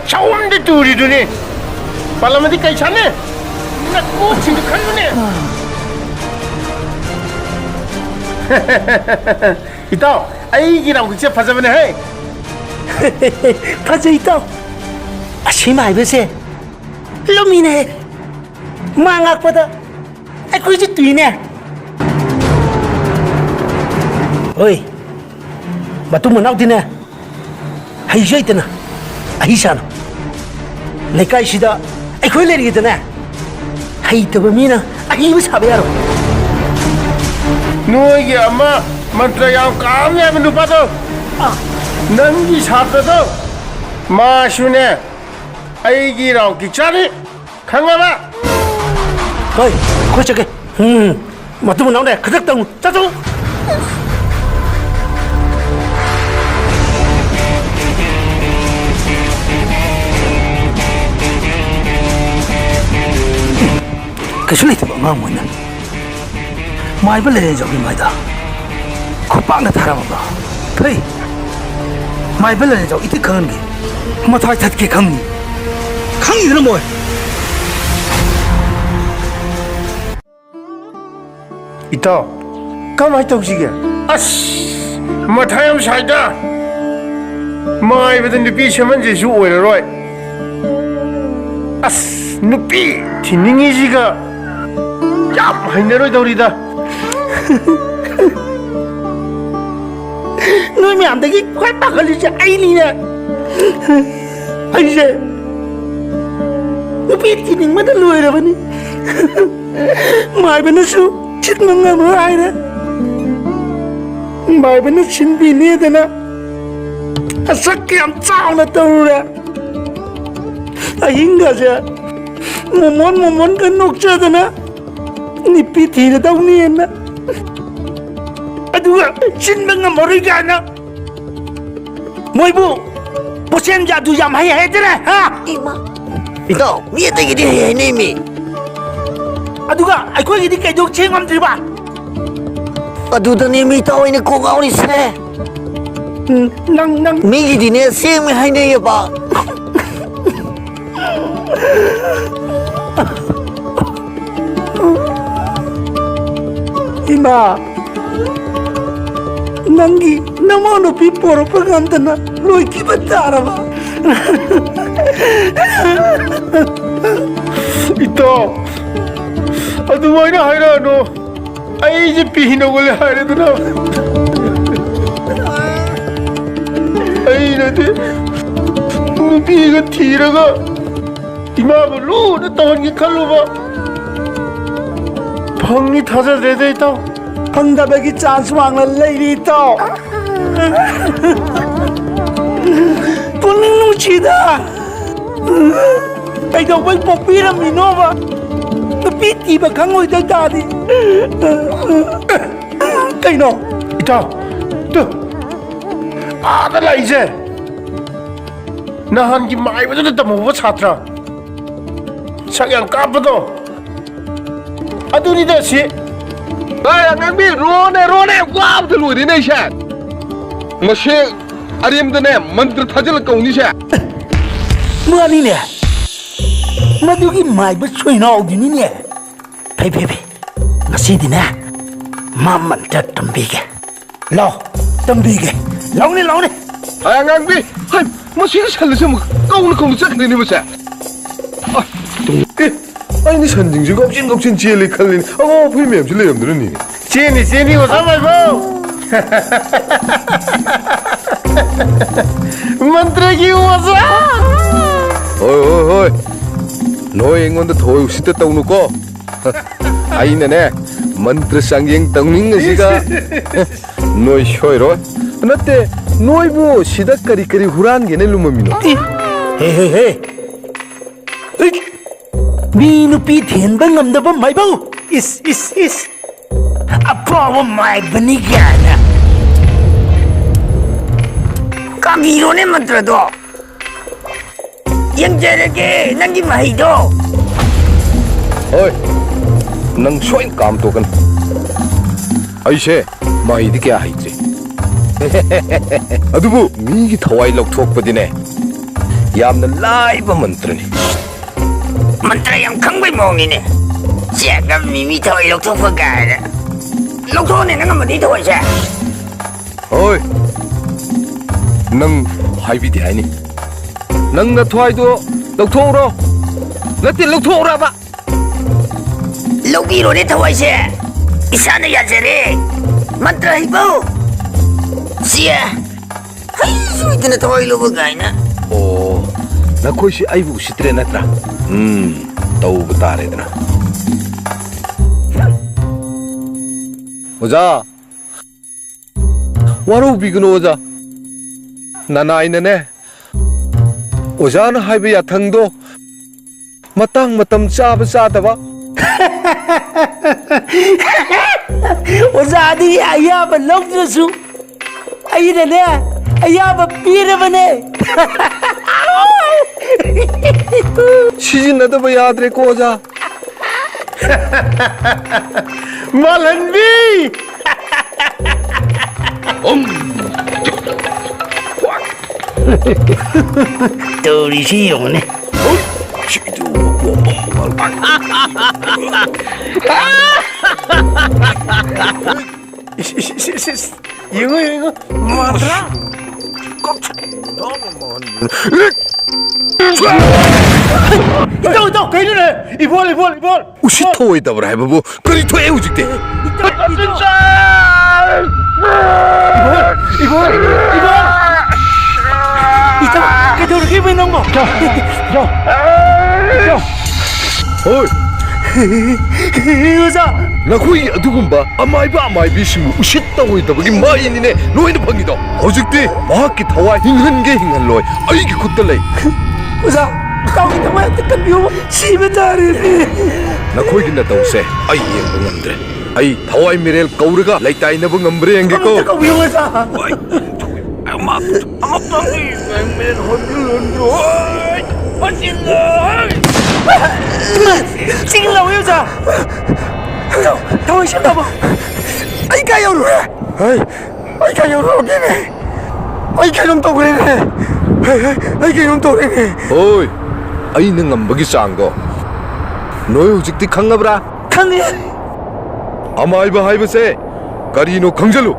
ꯁꯑꯣꯝꯗ ꯇꯨꯔꯤꯗꯨꯅꯤ꯫ ꯄꯥꯜꯂꯝꯃꯗꯤ ꯀꯩ ꯁꯥꯅꯤ? ꯅꯀꯣꯛꯁꯤꯡꯗꯨ ꯈꯜꯂꯨꯅꯦ꯫ ꯏꯇꯥꯎ, ꯑꯩꯒꯤ ꯔꯥꯎꯒꯤꯛꯁꯦ ꯐꯖꯕꯅꯦ ꯍꯦ꯫ ꯐꯖꯩ ꯏꯇꯥꯎ꯫ ꯑꯁꯤ ꯃꯥꯏꯕꯁꯦ ꯂꯨꯝꯃꯤꯅꯦ꯫ ꯃꯥ ꯉꯥꯛꯄꯗ ꯑꯩꯈꯣꯏꯁꯨ ꯇꯨꯏꯅꯦ꯫ ꯍꯣꯏ, ꯃꯇꯨꯡ ꯃꯅꯥꯎꯗꯤꯅꯦ, ꯍꯩꯁꯨ ꯍꯩꯇꯅ ꯑꯍꯩ ꯁꯥꯅꯨ꯫ ꯂꯩꯀꯥꯏꯁꯤꯗ ꯑꯩꯈꯣꯏ ꯂꯩꯔꯤꯉꯩꯗꯅꯦ, ꯍꯩꯇꯕ ꯃꯤꯅ ꯑꯍꯩꯕ ꯁꯥꯕ ꯌꯥꯔꯣꯏ꯫ ꯅꯣꯏꯒꯤ ꯑꯃ ꯃꯟꯇ꯭ꯔ ꯌꯥꯝ ꯀꯥꯝꯃꯦ ꯍꯥꯏꯕ ꯅꯨꯄꯥꯗꯣ, ꯑ꯫ ꯅꯪꯒꯤ ꯁꯥꯇ꯭ꯔꯗꯣ, ꯃꯥꯁꯨꯅꯦ, ꯑꯩꯒꯤ ꯔꯥꯎꯟ ꯀꯤꯛ ꯆꯥꯅꯤ꯫ ꯈꯪꯉꯕ? ꯍꯣꯏ, ꯑꯩꯈꯣꯏ ꯆꯠꯀꯦ꯫ ꯎꯝ, ꯃꯇꯨꯡ ꯃꯅꯥꯎꯅꯦ, ꯈꯗꯛ ꯇꯧꯅꯨ꯫ ꯆꯠꯊꯣꯛꯎ꯫ ꯀꯩꯁꯨ ꯂꯩꯇꯕ ꯑꯉꯥꯡ ꯑꯣꯏꯅ ꯃꯥꯏꯕ ꯂꯩꯔꯦꯟꯖꯧꯒꯤ ꯃꯥꯏꯗ ꯈꯨꯄꯥꯛꯅ ꯊꯥꯔꯝꯃꯕ꯫ ꯐꯩ, ꯃꯥꯏꯕ ꯂꯩꯔꯦꯟꯖꯧ ꯏꯇꯤꯛ ꯈꯪꯍꯟꯒꯦ꯫ ꯃꯊꯥꯏ ꯊꯠꯀꯦ ꯈꯪꯅꯤ꯫ ꯈꯪꯉꯤꯗꯅ ꯃꯣꯏ꯫ ꯏꯇꯥꯎ, ꯀꯃꯥꯏ ꯇꯧꯁꯤꯒꯦ? ꯑꯁ, ꯃꯊꯥ ꯌꯥꯝ ꯁꯥꯏꯗ꯫ ꯃꯥꯏꯕꯗ ꯅꯨꯄꯤ ꯁꯦꯝꯍꯟꯁꯤꯁꯨ ꯑꯣꯏꯔꯔꯣꯏ꯫ ꯑꯁ, ꯅꯨꯄꯤ ꯊꯤꯅꯤꯡꯉꯤꯁꯤꯒ ꯌꯥꯝ ꯍꯩꯅꯔꯣꯏꯗꯧꯔꯤꯗ꯫ ꯅꯣꯏ ꯃꯌꯥꯝꯗꯒꯤ ꯈ꯭ꯋꯥꯏ ꯄꯥꯈꯠꯂꯤꯁꯦ ꯑꯩꯅꯤꯅꯦ꯫ ꯑꯩꯁꯦ ꯅꯨꯄꯤ ꯊꯤꯅꯤꯡꯕꯗ ꯂꯣꯏꯔꯕꯅꯤ꯫ ꯃꯥꯏꯕꯅꯁꯨ ꯁꯤꯟꯕ ꯉꯝꯃꯔꯣꯏ ꯍꯥꯏꯔꯦ꯫ ꯃꯥꯏꯕꯅ ꯁꯤꯟꯕꯤꯅꯦꯗꯅ ꯑꯁꯛ ꯌꯥꯝ ꯆꯥꯎꯅ ꯇꯧꯔꯨꯔꯦ꯫ ꯑꯍꯤꯡꯒꯁꯦ ꯃꯣꯃꯣꯟ ꯃꯣꯃꯣꯟꯒ ꯅꯣꯛꯆꯗꯅ ꯅꯨꯄꯤ ꯊꯤꯔꯗꯧꯅꯦꯅ꯫ ꯑꯗꯨꯒ ꯁꯤꯟꯕ ꯉꯝꯃꯔꯣꯏ ꯀꯥꯏꯅ ꯃꯣꯏꯕꯨ ꯄꯣꯠꯁꯦꯝ ꯖꯥꯗꯨ ꯌꯥꯝ ꯍꯩ ꯍꯥꯏꯗꯅ, ꯍꯥ? ꯏꯃꯥ꯫ ꯏꯇꯥꯎ, ꯃꯤ ꯑꯇꯩꯒꯤꯗꯤ ꯍꯩ ꯍꯥꯏꯅꯩ ꯃꯤ꯫ ꯑꯗꯨꯒ ꯑꯩꯈꯣꯏꯒꯤꯗꯤ ꯀꯩꯗꯧ ꯁꯦꯝ ꯉꯝꯗ꯭ꯔꯤꯕ? ꯑꯗꯨꯗꯅꯦ ꯃꯤ ꯏꯇꯥꯎ ꯑꯩꯅ ꯀꯣꯛ ꯉꯥꯎꯔꯤꯁꯦ꯫ ꯎꯝ, ꯅꯪ, ꯅꯪ ꯃꯤꯒꯤꯗꯤꯅꯦ ꯁꯦꯝꯃꯦ ꯍꯥꯏꯅꯩꯌꯦꯕ꯫ ꯏꯃꯥ, ꯅꯪꯒꯤ ꯅꯃꯧ ꯅꯨꯄꯤ ꯄꯣꯔꯛꯄ ꯉꯝꯗꯅ ꯂꯣꯏꯈꯤꯕ ꯇꯥꯔꯕ? ꯏꯇꯥꯎ, ꯑꯗꯨꯃꯥꯏꯅ ꯍꯥꯏꯔꯛꯑꯅꯨ꯫ ꯑꯩꯁꯦ ꯄꯤ ꯅꯧꯒꯜꯂꯦ ꯍꯥꯏꯔꯦꯗꯅ꯫ ꯑꯩꯅꯗꯤ ꯅꯨꯄꯤꯒ ꯊꯤꯔꯒ ꯏꯃꯥꯕꯨ ꯂꯨꯅ ꯇꯧꯍꯟꯒꯦ ꯈꯜꯂꯨꯕ꯫ ꯐꯪꯅꯤ ꯊꯥꯖꯗ꯭ꯔꯦꯗ, ꯏꯇꯥꯎ꯫ ꯐꯪꯗꯕꯒꯤ ꯆꯥꯟꯁ ꯋꯥꯡꯅ ꯂꯩꯔꯤ, ꯏꯇꯥꯎ꯫ ꯄꯨꯛꯅꯤꯡ ꯅꯨꯡꯁꯤꯗ꯫ ꯀꯩꯗꯧꯕꯩ ꯄꯣꯛꯄꯤꯔꯝꯃꯤꯅꯣꯕ? ꯅꯨꯄꯤ ꯊꯤꯕ ꯈꯪꯉꯣꯏꯗꯣꯏ ꯇꯥꯔꯗꯤ꯫ ꯀꯩꯅꯣ? ꯏꯇꯥꯎ, ꯇꯨ, ꯑꯥꯗ ꯂꯥꯛꯏꯁꯦ ꯅꯍꯥꯟꯒꯤ ꯃꯥꯏꯕꯗꯨꯗ ꯇꯝꯍꯧꯕ ꯁꯥꯇ꯭ꯔ, ꯁꯛ ꯌꯥꯝ ꯀꯥꯞꯄꯗꯣ, ꯑꯗꯨꯅꯤꯗ ꯁꯤ꯫ ꯑꯦ, ꯑꯉꯥꯡꯕꯤ, ꯔꯣꯅꯦ, ꯔꯣꯅꯦ, ꯋꯥꯕꯗ ꯂꯣꯏꯔꯦꯅꯦ ꯑꯩꯁꯦ꯫ ꯃꯁꯤ ꯑꯔꯦꯝꯕꯗꯅꯦ ꯃꯟꯇ꯭ꯔ ꯊꯥꯖꯤꯜꯂ ꯀꯧꯅꯤꯁꯦ꯫ ꯃꯥꯅꯤꯅꯦ, ꯃꯗꯨꯒꯤ ꯃꯥꯏꯕ ꯁꯣꯏꯅꯥꯎꯗꯨꯅꯤꯅꯦ꯫ ꯐꯩ, ꯐꯩ, ꯐꯩ, ꯉꯁꯤꯗꯤꯅꯦ ꯃꯥ ꯃꯟꯇ꯭ꯔ ꯇꯝꯕꯤꯒꯦ꯫ ꯂꯥꯎ, ꯇꯝꯕꯤꯒꯦ꯫ ꯂꯥꯎꯅꯦ, ꯂꯥꯎꯅꯦ꯫ ꯑꯉꯥꯡꯕꯤ, ꯍꯥꯏ, ꯃꯁꯤꯒꯤ ꯁꯟ ꯑꯁꯤ ꯑꯃꯨꯛ ꯀꯧꯅ ꯀꯧꯅ ꯆꯠꯈ꯭ꯔꯦꯅꯦ ꯃꯁꯦ꯫ ꯑ, ꯑꯦ, ꯑꯩꯅ ꯁꯟꯁꯤꯡꯁꯤ ꯀꯧꯆꯦꯟ ꯀꯧꯆꯦꯟ ꯆꯦꯜꯂꯤ ꯈꯜꯂꯤꯅꯦ꯫ ꯑꯉꯥꯎ ꯑꯐꯩ ꯃꯌꯥꯝꯁꯤ ꯂꯩꯔꯝꯗ꯭ꯔꯅꯤ꯫ ꯆꯦꯟꯅꯤ, ꯆꯦꯟꯅꯤ, ꯑꯣꯖꯥ ꯃꯥꯏꯕꯧ꯫ ꯃꯟꯇ꯭ꯔꯒꯤ ꯑꯣꯖꯥ꯫ ꯍꯣꯏ, ꯍꯣꯏ, ꯍꯣꯏ꯫ ꯅꯣꯏ ꯑꯩꯉꯣꯟꯗ ꯊꯑꯣꯏ ꯎꯁꯤꯠꯇ ꯇꯧꯅꯨꯀꯣ꯫ ꯑꯩꯅꯅꯦ, ꯃꯟꯇ꯭ꯔ ꯆꯥꯡꯌꯦꯡ ꯇꯧꯅꯤꯡꯉꯤꯁꯤꯒ ꯅꯣꯏ ꯁꯣꯏꯔꯣꯏ꯫ ꯅꯠꯇꯦ, ꯅꯣꯏꯕꯨ ꯁꯤꯗ ꯀꯔꯤ ꯀꯔꯤ ꯍꯨꯔꯥꯟꯒꯦꯅ ꯂꯨꯝꯃꯝꯃꯤꯅꯣ? ꯍꯦ, ꯍꯦ, ꯍꯦ꯫ ꯃꯤ ꯅꯨꯄꯤ ꯊꯦꯟꯕ ꯉꯝꯗꯕ ꯃꯥꯏꯕꯧ꯫ ꯏꯁ, ꯏꯁ, ꯏꯁ꯫ ꯑꯐꯥꯎꯕ ꯃꯥꯏꯕꯅꯤ ꯀꯥꯏꯅ꯫ ꯀꯥꯕꯤꯔꯣꯅꯦ ꯃꯟꯇ꯭ꯔꯗꯣ꯫ ꯌꯦꯡꯖꯔꯒꯦ ꯅꯪꯒꯤ ꯃꯍꯩꯗꯣ꯫ ꯍꯣꯏ, ꯅꯪ ꯁꯣꯏꯅ ꯀꯥꯝ ꯇꯣꯛꯀꯅꯤ꯫ ꯑꯩꯁꯦ ꯃꯍꯩꯗꯤ ꯀꯌꯥ ꯍꯩꯇ꯭ꯔꯤ꯫ ꯑꯗꯨꯕꯨ ꯃꯤꯒꯤ ꯊꯋꯥꯏ ꯂꯧꯊꯣꯛꯄꯗꯤꯅꯦ, ꯌꯥꯝꯅ ꯂꯥꯏꯕ ꯃꯟꯇ꯭ꯔꯅꯤ꯫ ꯃꯟꯇ꯭ꯔ ꯌꯥꯝ ꯈꯪꯕꯩ ꯃꯑꯣꯡꯅꯤꯅꯦ꯫ ꯆꯦꯒ ꯃꯤꯃꯤ ꯊꯋꯥꯏ ꯂꯧꯊꯣꯛꯄ ꯀꯥꯏꯅ꯫ ꯂꯧꯊꯣꯛꯑꯣꯅꯦ ꯅꯪ ꯑꯃꯗꯤ ꯊꯋꯥꯏꯁꯦ꯫ ꯍꯣꯏ, ꯅꯪ ꯍꯥꯏꯕꯤꯗꯦ ꯍꯥꯏꯅꯤ꯫ ꯅꯪ ꯅꯊ꯭ꯋꯥꯏꯗꯣ ꯂꯧꯊꯣꯛꯎꯔꯣ꯫ ꯅꯠꯇꯦ, ꯂꯧꯊꯣꯛꯎꯔꯕ꯫ ꯂꯧꯕꯤꯔꯣꯅꯦ ꯊꯋꯥꯏꯁꯦ꯫ ꯏꯁꯥꯅ ꯌꯥꯖꯔꯦ꯫ ꯃꯟꯇ꯭ꯔ ꯍꯩꯕꯧ꯫ ꯆꯦ꯫ ꯍꯩ ꯁꯣꯏꯗꯅ ꯊꯋꯥꯏ ꯂꯧꯕ ꯀꯥꯏꯅ꯫ ꯑꯣ, ꯅꯈꯣꯏꯁꯤ ꯑꯩꯕꯨ ꯎꯁꯤꯠꯇ꯭ꯔꯦ ꯅꯠꯇ꯭ꯔꯥ? ꯎꯝ, ꯇꯧꯕ ꯇꯥꯔꯦꯗꯅ꯫ ꯑꯣꯖꯥ, ꯋꯥꯔꯧꯕꯤꯒꯅꯨ ꯑꯣꯖꯥ꯫ ꯅꯅꯥꯏꯅꯅꯦ, ꯑꯣꯖꯥꯅ ꯍꯥꯏꯕ ꯌꯥꯊꯪꯗꯣ ꯃꯇꯥꯡ ꯃꯇꯝ ꯆꯥꯕ ꯆꯥꯗꯕ꯫ ꯑꯣꯖꯥꯗꯒꯤ ꯑꯌꯥꯕ ꯂꯧꯗ꯭ꯔꯁꯨ ꯑꯩꯅꯅꯦ ꯑꯌꯥꯕ ꯄꯤꯔꯕꯅꯦ꯫ ꯁꯤꯖꯤꯟꯅꯗꯕ ꯌꯥꯗ꯭ꯔꯦꯀꯣ ꯑꯣꯖꯥ꯫ ꯃꯥꯜꯍꯟꯕꯤ! ꯇꯧꯔꯤꯁꯤ ꯌꯦꯡꯉꯨꯅꯦ꯫ ꯏꯁ, ꯏꯁ, ꯏꯁ, ꯏꯁ, ꯏꯁ꯫ ꯌꯦꯡꯉꯨ, ꯌꯦꯡꯉꯨ꯫ ꯃꯥꯟꯗ꯭ꯔꯥ? ꯏꯇꯥꯎ, ꯏꯇꯥꯎ, ꯀꯩꯅꯣꯅꯦ? ꯏꯕꯣꯜ, ꯏꯕꯣꯜ, ꯏꯕꯣꯜ! ꯎꯁꯤꯠ ꯊꯧꯑꯣꯏꯗꯕ꯭ꯔꯥ ꯍꯥꯏꯕꯕꯨ? ꯀꯔꯤ ꯊꯣꯛꯑꯦ ꯍꯧꯖꯤꯛꯇꯤ? ꯏꯇꯥꯎ, ꯏꯇꯥꯎ! ꯏꯕꯣꯜ, ꯏꯕꯣꯜ, ꯏꯕꯣꯜ! ꯏꯇꯥꯎ, ꯀꯩꯗꯧꯔꯒꯦ ꯏꯕꯣꯏ ꯅꯪꯕꯣ? ꯏꯇꯥꯎ, ꯏꯇꯥꯎ! ꯏꯇꯥꯎ! ꯍꯣꯏ! ꯑꯣꯖꯥ! ꯅꯈꯣꯏꯒꯤ ꯑꯗꯨꯒꯨꯝꯕ ꯑꯃꯥꯏꯕ ꯑꯃꯥꯏꯕꯤꯁꯤꯡꯕꯨ ꯎꯁꯤꯠ ꯇꯧꯔꯣꯏꯗꯕꯒꯤ ꯃꯍꯩꯅꯤꯅꯦ ꯂꯣꯏꯅ ꯐꯪꯉꯤꯗꯣ꯫ ꯍꯧꯖꯤꯛꯇꯤ ꯃꯍꯥꯛꯀꯤ ꯊꯋꯥꯏ ꯍꯤꯡꯍꯟꯒꯦ ꯍꯤꯡꯍꯜꯂꯣꯏ ꯑꯩꯒꯤ ꯈꯨꯠꯇ ꯂꯩ꯫ ꯑꯣꯖꯥ, ꯏꯇꯥꯎꯒꯤ ꯊꯋꯥꯏ ꯑꯝꯇ ꯀꯟꯕꯤꯌꯨ, ꯁꯤꯕ ꯇꯥꯔꯦꯅꯦ꯫ ꯅꯈꯣꯏꯒꯤ ꯅꯇꯧꯁꯦ ꯑꯩ ꯌꯦꯡꯕ ꯉꯝꯗ꯭ꯔꯦ꯫ ꯑꯩ ꯊꯋꯥꯏ ꯃꯤꯔꯦꯜ ꯀꯧꯔꯒ ꯂꯩꯇꯥꯏꯅꯕ ꯉꯝꯕ꯭ꯔꯥ ꯌꯦꯡꯒꯦꯀꯣ꯫ ꯑꯝꯇ ꯀꯧꯕꯤꯌꯨ, ꯑꯣꯖꯥ꯫ ꯍꯣꯏ꯫ ꯑꯃ-, ꯑꯃꯨꯛꯇꯪꯗꯤ ꯂꯩꯇꯥꯏ ꯃꯤꯔꯦꯜ ꯍꯣꯏ, ꯍꯣꯏ, ꯍꯣꯏ꯫ ꯐꯖꯤꯜꯂꯣ꯫ ꯆꯤꯡ ꯂꯧꯏ, ꯑꯣꯖꯥ꯫ ꯊꯋꯥꯏ ꯁꯦꯡꯗꯕ꯫ ꯑꯩ ꯀꯥꯏ ꯌꯧꯔꯨꯔꯦ? ꯍꯩ, ꯑꯩ ꯀꯥꯏ ꯌꯧꯔꯨꯔꯒꯦꯅꯦ? ꯑꯩ ꯀꯩꯅꯣꯝ ꯇꯧꯈ꯭ꯔꯦꯅꯦ꯫ ꯍꯩ, ꯍꯩ, ꯑꯩ ꯀꯩꯅꯣꯝ ꯇꯧꯔꯦꯅꯦ꯫ ꯍꯣꯏ, ꯑꯩꯅ ꯉꯝꯕꯒꯤ ꯆꯥꯡꯗꯣ ꯅꯣꯏ ꯍꯧꯖꯤꯛꯇꯤ ꯈꯪꯉꯕ꯭ꯔꯥ? ꯈꯪꯉꯦ꯫ ꯑꯃꯥꯏꯕ ꯍꯥꯏꯕꯁꯦ ꯀꯔꯤꯅꯣ ꯈꯪꯖꯜꯂꯨ꯫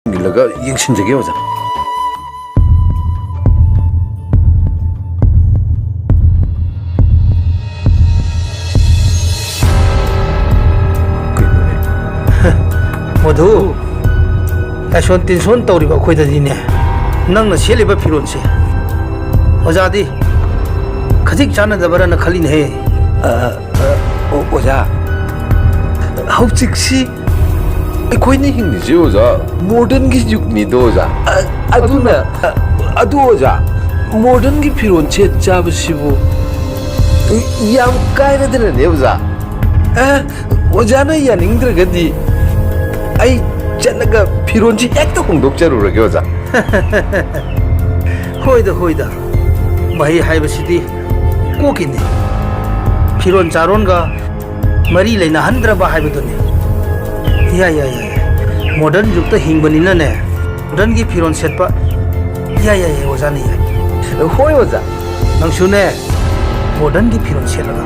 ꯌꯦꯡꯁꯤꯜꯂꯒ ꯌꯦꯡꯁꯤꯟꯖꯒꯦ, ꯑꯣꯖꯥ꯫ ꯀꯩꯅꯣꯅꯦ? ꯃꯗꯨ ꯐꯦꯁꯟ ꯇꯤꯟꯁꯣꯟ ꯇꯧꯔꯤꯕ ꯑꯩꯈꯣꯏꯗꯗꯤꯅꯦ, ꯅꯪꯅ ꯁꯦꯠꯂꯤꯕ ꯐꯤꯔꯣꯜꯁꯦ ꯑꯣꯖꯥꯗꯤ ꯈꯖꯤꯛ ꯆꯥꯟꯅꯗꯕ꯭ꯔꯅ ꯈꯜꯂꯤꯅꯦꯍꯦ꯫ ꯑ, ꯑ, ꯑꯣ, ꯑꯣꯖꯥ, ꯍꯧꯖꯤꯛꯁꯤ ꯑꯩꯈꯣꯏꯅ ꯍꯤꯡꯂꯤꯁꯦ, ꯑꯣꯖꯥ, ꯃꯣꯗꯔꯟꯒꯤ ꯌꯨꯒꯅꯤꯗꯣ, ꯑꯣꯖꯥ꯫ ꯑ, ꯑꯗꯨꯅ, ꯑ, ꯑꯗꯨ, ꯑꯣꯖꯥ, ꯃꯣꯗꯔꯟꯒꯤ ꯐꯤꯔꯣꯜ ꯁꯦꯠ ꯆꯥꯕꯁꯤꯕꯨ ꯌꯥꯝ ꯀꯥꯏꯔꯗꯅꯅꯦ, ꯑꯣꯖꯥ꯫ ꯑ, ꯑꯣꯖꯥꯅ ꯌꯥꯅꯤꯡꯗ꯭ꯔꯒꯗꯤ ꯑꯩ ꯆꯠꯂꯒ ꯐꯤꯔꯣꯜꯁꯤ ꯍꯦꯛꯇ ꯍꯣꯡꯗꯣꯛꯆꯔꯨꯔꯒꯦ, ꯑꯣꯖꯥ꯫ ꯍꯣꯏꯗ, ꯍꯣꯏꯗ, ꯃꯍꯩ ꯍꯥꯏꯕꯁꯤꯗꯤ ꯀꯣꯛꯀꯤꯅꯤ꯫ ꯐꯤꯔꯣꯜ ꯆꯥꯔꯣꯟꯒ ꯃꯔꯤ ꯂꯩꯅꯍꯟꯗ꯭ꯔꯕ ꯍꯥꯏꯕꯗꯨꯅꯤ꯫ ꯌꯥꯏ, ꯌꯥꯏ, ꯌꯥꯏ, ꯌꯥꯏ꯫ ꯃꯣꯗꯔꯟ ꯖꯨꯒꯇ ꯍꯤꯡꯕꯅꯤꯅꯅꯦ, ꯃꯣꯗꯔꯟꯒꯤ ꯐꯤꯔꯣꯜ ꯁꯦꯠꯄ꯫ ꯌꯥꯏ, ꯌꯥꯏ, ꯌꯥꯏ, ꯑꯣꯖꯥꯅ ꯌꯥꯏ꯫ ꯍꯣꯏ, ꯑꯣꯖꯥ꯫ ꯅꯪꯁꯨꯅꯦ, ꯃꯣꯗꯔꯟꯒꯤ ꯐꯤꯔꯣꯜ ꯁꯦꯠꯂꯒ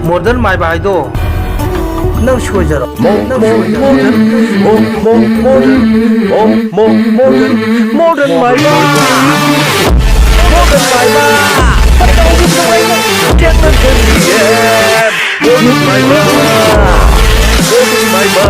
ꯃꯣꯗꯔꯟ ꯃꯥꯏꯕ ꯍꯥꯏꯗꯣ ꯅꯪ ꯁꯣꯏꯖꯔꯣ꯫ ꯃꯣ-, ꯅꯪ ꯃꯣ-, ꯁꯣꯏꯖꯔꯣ꯫ ꯃꯣꯗꯔꯟ, ꯃꯣ-, ꯃꯣ-, ꯃꯣꯗꯔꯟ, ꯃꯣ-, ꯃꯣ-, ꯃꯣꯗꯔꯟ, ꯃꯣꯗꯔꯟ ꯃꯥꯏꯕ, ꯃꯣꯗꯔꯟ ꯃꯥꯏꯕ, ꯃꯇꯧꯗꯤ ꯅꯨꯡꯉꯥꯏꯅ ꯀꯦꯅ ꯈꯜꯂꯤꯌꯦ꯫ ꯃꯣꯗꯔꯟ ꯃꯥꯏꯕ, ꯃꯣꯗꯔꯟ ꯃꯥꯏꯕ꯫